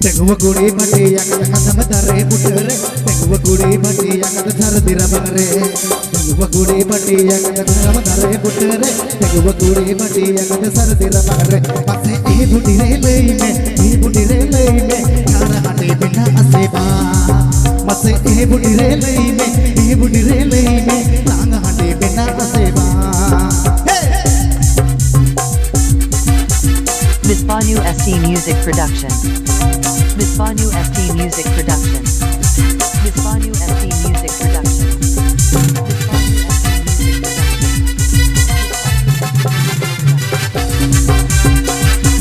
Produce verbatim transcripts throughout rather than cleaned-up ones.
ᱰᱟᱺᱜᱩᱣᱟᱹ ᱠᱩᱲᱤ ᱵᱷᱟᱹᱴᱤᱭᱟ ᱠᱟᱛᱮ ᱠᱟᱫᱟᱢ ᱫᱟᱨᱮ ᱵᱩᱴᱟᱹ ᱨᱮ, ᱰᱟᱺᱜᱩᱣᱟᱹ ᱠᱩᱲᱤ ᱵᱷᱟᱹᱴᱤᱭᱟ ᱠᱟᱛᱮ ᱥᱟᱨᱫᱤ ᱨᱟᱵᱟᱝ ᱨᱮ, ᱰᱟᱺᱜᱩᱣᱟᱹ ᱠᱩᱲᱤ ᱵᱷᱟᱹᱴᱤᱭᱟ ᱠᱟᱛᱮ ᱠᱟᱫᱟᱢ ᱫᱟᱨᱮ ᱵᱩᱴᱟᱹ ᱨᱮ, ᱰᱟᱺᱜᱩᱣᱟᱹ ᱠᱩᱲᱤ ᱵᱷᱟᱹᱴᱤᱭᱟ ᱠᱟᱛᱮ ᱥᱟᱨᱫᱤ ᱨᱟᱵᱟᱝ ᱨᱮ᱾ ᱢᱟᱥᱮ ᱮ ᱵᱩᱰᱷᱤ ᱨᱮ ᱞᱟᱹᱭ ᱢᱮ, ᱮ ᱵᱩᱰᱷᱤ ᱨᱮ ᱞᱟᱹᱭ ᱢᱮ, ᱪᱟᱨᱟ ᱦᱟᱺᱰᱤ ᱢᱮᱱᱟᱜ ᱟᱥᱮ ᱵᱟᱝ? ᱢᱟᱥᱮ ᱮ ᱵᱩᱰᱷᱤ ᱨᱮ ᱞᱟᱹᱭ ᱢᱮ, ᱮ ᱵᱩᱰᱷᱤ ᱨᱮ ᱞᱟᱹᱭ ᱢᱮ, ᱞᱟᱝ ᱦᱟᱺᱰᱤ ᱢᱮᱱᱟᱜ ᱟᱥᱮ ᱵᱟᱝ? Hey! Miss Banu S T Music Production. Miss Banu S T Music Production. Miss Banu S T Music Production. Miss Banu S T Music Production.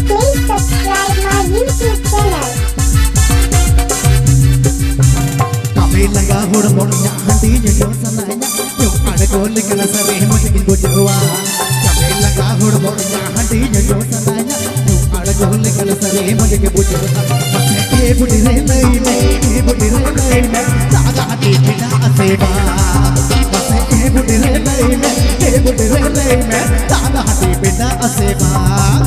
Please subscribe my YouTube channel. ᱠᱟᱹᱢᱤ ᱞᱟᱸᱜᱟ ᱦᱚᱲᱢᱚ ᱨᱮᱭᱟᱜ ᱦᱟᱺᱰᱤ ᱧᱩ ᱥᱟᱱᱟᱧᱟ, ᱧᱩ ᱟᱬᱜᱚ ᱞᱮᱠᱷᱟᱱ ᱥᱟᱹᱨᱤ ᱢᱚᱡᱽ ᱜᱤᱧ ᱵᱩᱡᱷᱟᱹᱣᱟ᱾ ᱠᱟᱹᱢᱤ ᱞᱟᱸᱜᱟ ᱦᱚᱲᱢᱚ ᱨᱮᱭᱟᱜ ᱦᱟᱺᱰᱤ ᱧᱩ ᱥᱟᱱᱟᱧᱟ, ᱧᱩ ᱟᱬᱜᱚ ᱞᱮᱠᱷᱟᱱ ᱥᱟᱹᱨᱤ ᱢᱚᱡᱽ ᱜᱮ ᱵᱩᱡᱷᱟᱹᱣᱟ᱾ ᱢᱟᱥᱮ ᱮ ᱵᱩᱰᱷᱤ ᱨᱮ ᱞᱟᱹᱭ ᱢᱮ, ᱮ ᱵᱩᱰᱷᱤ ᱨᱮ ᱞᱟᱹᱭ ᱢᱮ, ᱞᱟᱜᱟ ᱦᱟᱺᱰᱤ ᱢᱮᱱᱟᱜ ᱟᱥᱮ ᱵᱟᱝ? ᱢᱟᱥᱮ ᱮ ᱵᱩᱰᱷᱤ ᱨᱮ ᱞᱟᱹᱭ ᱢᱮ, ᱮ ᱵᱩᱰᱷᱤ ᱨᱮ ᱞᱟᱹᱭ ᱢᱮ, ᱞᱟᱜᱟ ᱦᱟᱺᱰᱤ ᱢᱮᱱᱟᱜ ᱟᱥᱮ ᱵᱟᱝ?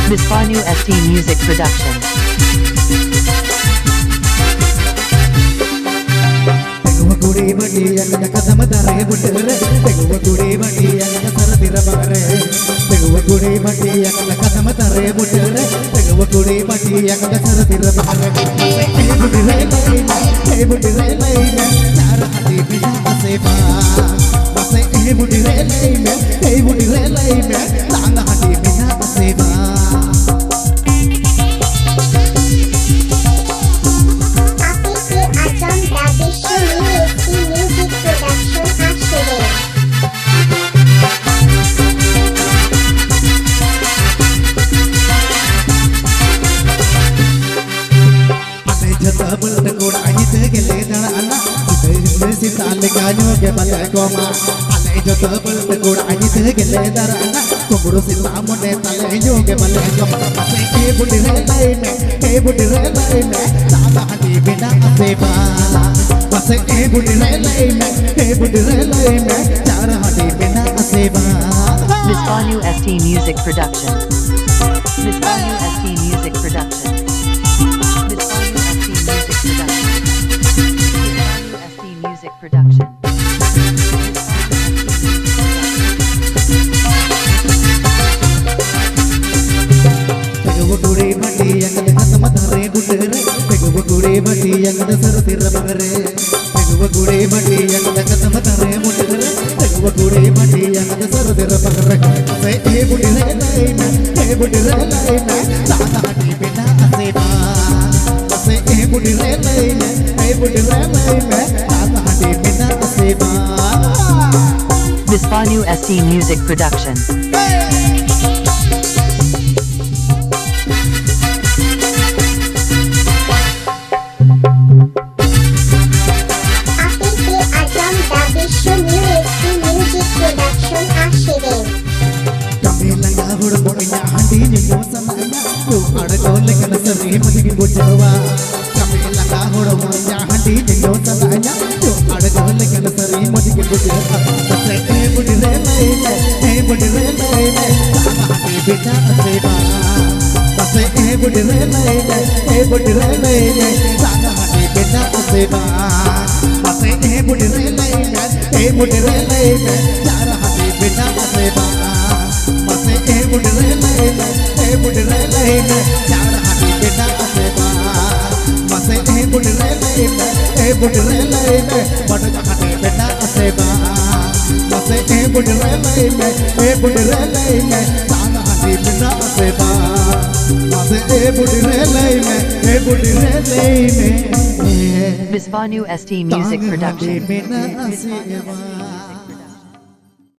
Miss Banu S T Music Production. ᱰᱟᱺᱜᱩᱣᱟᱹ ᱠᱩᱲᱤ ᱵᱷᱟᱹᱴᱤᱭᱟ ᱠᱟᱛᱮ ᱠᱟᱫᱟᱢ ᱫᱟᱨᱮ ᱵᱩᱴᱟᱹ ᱨᱮ, ᱰᱟᱺᱜᱩᱣᱟᱹ ᱠᱩᱲᱤ ᱵᱷᱟᱹᱴᱤᱭᱟ ᱠᱟᱛᱮ ᱥᱟᱨᱫᱤ ᱨᱟᱵᱟᱝ ᱨᱮ, ᱰᱟᱺᱜᱩᱣᱟᱹ ᱠᱩᱲᱤ ᱵᱷᱟᱹᱴᱤᱭᱟ ᱠᱟᱛᱮ ᱠᱟᱫᱟᱢ ᱫᱟᱨᱮ ᱵᱩᱴᱟᱹ ᱨᱮ, ᱰᱟᱺᱜᱩᱣᱟᱹ ᱠᱩᱲᱤ ᱵᱷᱟᱹᱴᱤᱭᱟ ᱠᱟᱛᱮ ᱥᱟᱨᱫᱤ ᱨᱟᱵᱟᱝ ᱨᱮ᱾ ᱮ ᱵᱩᱰᱷᱤ ᱨᱮ ᱞᱟᱹᱭ ᱢᱮ, ᱮ ᱵᱩᱰᱷᱤ ᱨᱮ ᱞᱟᱹᱭ ᱢᱮ, ᱪᱟᱨᱟ ᱦᱟᱺᱰᱤ ᱢᱮᱱᱟᱜ ᱟᱥᱮ ᱵᱟᱝ? ᱢᱟᱥᱮ ᱮ ᱵᱩᱰᱷᱤ ᱨᱮ ᱞᱟᱹᱭ ᱢᱮ, ᱮ ᱵᱩᱰᱷᱤ ᱨᱮ ᱞᱟᱹᱭ ᱢᱮ, ᱞᱟᱝ ᱦᱟᱺᱰᱤ ᱢᱮᱱᱟᱜ ᱟᱥᱮ ᱵᱟᱝ? ᱟᱯᱮ ᱯᱮ ᱟᱸᱡᱚᱢ ᱫᱟ Bishnu S T Music Production ᱟᱨ ᱥᱮᱨᱮᱧ᱾ ᱟᱞᱮ ᱡᱚᱛᱚ ᱵᱟᱹᱞᱴ ᱠᱚᱲᱟ ᱧᱤᱫᱟᱹ ᱜᱮᱞᱮ ᱫᱟᱬᱟᱱᱟ, ᱥᱤᱛᱟᱹ ᱥᱤᱛᱟ ᱞᱮᱠᱟ ᱧᱩ ᱜᱮ ᱵᱟᱞᱮ ᱠᱚᱢᱟ᱾ ᱟᱞᱮ ᱡᱚᱛᱚ ᱵᱟᱹᱞᱴ ᱠᱚᱲᱟ ᱧᱤᱫᱟᱹ ᱜᱮᱞᱮ ᱫᱟᱬᱟᱱᱟ, ᱠᱩᱢᱵᱽᱲᱩ ᱥᱮᱛᱟ ᱢᱚᱱᱮ ᱛᱟᱞᱮ ᱧᱩ ᱜᱮ ᱵᱟᱞᱮ ᱠᱚᱢᱟ᱾ ᱢᱟᱥᱮ ᱮ ᱵᱩᱰᱷᱤ ᱨᱮ ᱞᱟᱹᱭ ᱢᱮ, ᱮ ᱵᱩᱰᱷᱤ ᱨᱮ ᱞᱟᱹᱭ ᱢᱮ, ᱞᱟᱜᱟ ᱦᱟᱺᱰᱤ ᱢᱮᱱᱟᱜ ᱟᱥᱮ ᱵᱟᱝ? ᱢᱟᱥᱮ ᱮ ᱵᱩᱰᱤ ᱨᱮ ᱞᱟᱹᱭ ᱢᱮ, ᱮ ᱵᱩᱰᱤ ᱨᱮ ᱞᱟᱹᱭ ᱢᱮ, ᱪᱟᱨ ᱦᱟᱺᱰᱤ ᱢᱮᱱᱟᱜ ᱟᱥᱮ ᱵᱟᱝ? Miss Banu S T Music Production. Miss Banu S T Music Production. Miss Banu S T Music Production. Miss Banu S T Music Production. ᱛᱮᱜᱮ ᱵᱩᱰᱩᱨᱤ ᱵᱟᱹᱴᱤ ᱟᱠᱟᱫ ᱠᱟᱛᱢᱟ ᱫᱟᱨᱮ ᱵᱩᱴᱟᱹ ᱨᱮ, ᱛᱮᱜᱮ ᱵᱩᱰᱩᱨᱤ ᱵᱟᱹᱴᱤ ᱟᱠᱟᱫ ᱥᱟᱹᱨᱫᱤ ᱨᱟᱵᱟᱝ ᱨᱮ᱾ ᱛᱮᱜᱮ ᱵᱩᱰᱩᱨᱤ ᱵᱟᱹᱴᱤ ᱟᱠᱟᱫ ᱠᱟᱛᱢᱟ ᱫᱟᱨᱮ ᱵᱩᱴᱟᱹ ᱨᱮ, ᱛᱮᱜᱮ ᱵᱩᱰᱩᱨᱤ ᱵᱟᱹᱴᱤ ᱟᱠᱟᱫ ᱥᱟᱹᱨᱫᱤ ᱨᱟᱵᱟᱝ ᱨᱮ᱾ ᱥᱮ ᱮ ᱵᱩᱰᱤ ᱨᱮ ᱞᱟᱹᱭ ᱢᱮ, ᱮ ᱵᱩᱰᱤ ᱨᱮ ᱞᱟᱹᱭ ᱢᱮ, ᱫᱟᱜ ᱦᱟᱺᱰᱤ ᱢᱮᱱᱟᱜ ᱟᱥᱮ ᱵᱟᱝ? ᱥᱮ ᱮ ᱵᱩᱰᱤ ᱨᱮ ᱞᱟᱹᱭ ᱢᱮ, ᱮ ᱵᱩᱰᱤ ᱨᱮ ᱞᱟᱹᱭ ᱢᱮ, ᱫᱟᱜ ᱦᱟᱺᱰᱤ ᱢᱮᱱᱟᱜ ᱟᱥᱮ ᱵᱟᱝ? Miss Banu S T Music Production. ᱟᱯᱮ ᱯᱮ ᱟᱸᱡᱚᱢ ᱫᱟ Bisso new S T music production ᱟᱜ ᱥᱮᱨᱮᱧ᱾ ᱠᱟᱹᱢᱤ ᱞᱟᱸᱜᱟ ᱦᱚᱲᱢᱚ ᱤᱧᱟᱜ ᱦᱟᱺᱰᱤ ᱧᱩ ᱥᱟᱱᱟᱧᱟ, ᱧᱩ ᱟᱬᱜᱚ ᱞᱮᱠᱷᱟᱱ ᱥᱟᱹᱨᱤ ᱢᱚᱡᱽ ᱜᱮ ᱵᱩᱡᱷᱟᱹᱣᱟ᱾ ᱠᱟᱹᱢᱤ ᱞᱟᱸᱜᱟ ᱦᱚᱲᱢᱚ ᱤᱧᱟᱜ ᱦᱟᱺᱰᱤ ᱧᱩ ᱥᱟᱱᱟᱧᱟ, ᱧᱩ ᱟᱬᱜᱚ ᱞᱮᱠᱷᱟᱱ ᱥᱟᱹᱨᱤ ᱢᱚᱡᱽ ᱜᱮ ᱵᱩᱡᱷᱟᱹᱣᱟ᱾ ᱢᱟᱥᱮ ᱮ ᱵᱩᱰᱷᱤ ᱨᱮ ᱞᱟᱹᱭ ᱢᱮ, ᱮ ᱵᱩᱰᱷᱤ ᱨᱮ ᱞᱟᱹᱭ ᱢᱮ, ᱥᱟᱫᱟ ᱦᱟᱺᱰᱤ ᱵᱮᱴᱟ ᱥᱮ ᱵᱟᱝ? ᱢᱟᱥᱮ ᱮ ᱵᱩᱰᱷᱤ ᱨᱮ ᱞᱟᱹᱭ ᱢᱮ, ᱮ ᱵᱩᱰᱷᱤ ᱨᱮ ᱞᱟᱹᱭ ᱢᱮ, ᱥᱟᱫᱟ ᱦᱟᱺᱰᱤ ᱵᱮᱴᱟ ᱥᱮ ᱵᱟᱝ? ᱢᱟᱥᱮ ᱮ ᱵᱩᱰᱷᱤ ᱨᱮ ᱞᱟᱹᱭ ᱢᱮ, ᱮ ᱵᱩᱰᱷᱤ ᱨᱮ ᱞᱟᱹᱭ ᱢᱮ, ᱪᱟᱨ ᱦᱟᱺᱰᱤ ᱵᱮᱴᱟ ᱥᱮ ᱵᱟᱝ? ᱢᱟᱥᱮ ᱮ ᱵᱩᱰᱷᱤ ᱨᱮ ᱞᱟᱹᱭ ᱢᱮ, ᱮ ᱵᱩᱰᱷᱤ ᱨᱮ ᱞᱟᱹᱭ ᱢᱮ, ᱪᱟᱨ ᱦᱟᱺᱰᱤ ᱵᱮᱴᱟ ᱥᱮ ᱵᱟᱝ? ᱢᱟᱥᱮ ᱮ ᱵᱩᱰᱷᱤ ᱨᱮ ᱞᱟᱹᱭ ᱢᱮ, ᱮ ᱵᱩᱰᱷᱤ ᱨᱮ ᱞᱟᱹᱭ ᱢᱮ, ᱵᱟᱰᱚᱡ ᱦᱟᱺᱰᱤ ᱵᱮᱴᱟ ᱥᱮ ᱵᱟᱝ? ᱢᱟᱥᱮ ᱮ ᱵᱩᱰᱷᱤ ᱨᱮ ᱞᱟᱹᱭ ᱢᱮ, ᱮ ᱵᱩᱰᱷᱤ ᱨᱮ ᱞᱟᱹᱭ ᱢᱮ, ᱥᱟᱫᱟ ᱦᱟᱺᱰᱤ ᱢᱮᱱᱟᱜ ᱟᱥᱮ ᱵᱟᱝ? ᱢᱟᱥᱮ ᱮ ᱵᱩᱰᱷᱤ ᱨᱮ ᱞᱟᱹᱭ ᱢᱮ, ᱮ ᱵᱩᱰᱷᱤ ᱨᱮ ᱞᱟᱹᱭ ᱢᱮ᱾ Miss Banu S T Music ᱥᱟᱫᱟ ᱦᱟᱺᱰᱤ Production. ᱢᱮᱱᱟᱜ ᱟᱥᱮ ᱵᱟᱝ?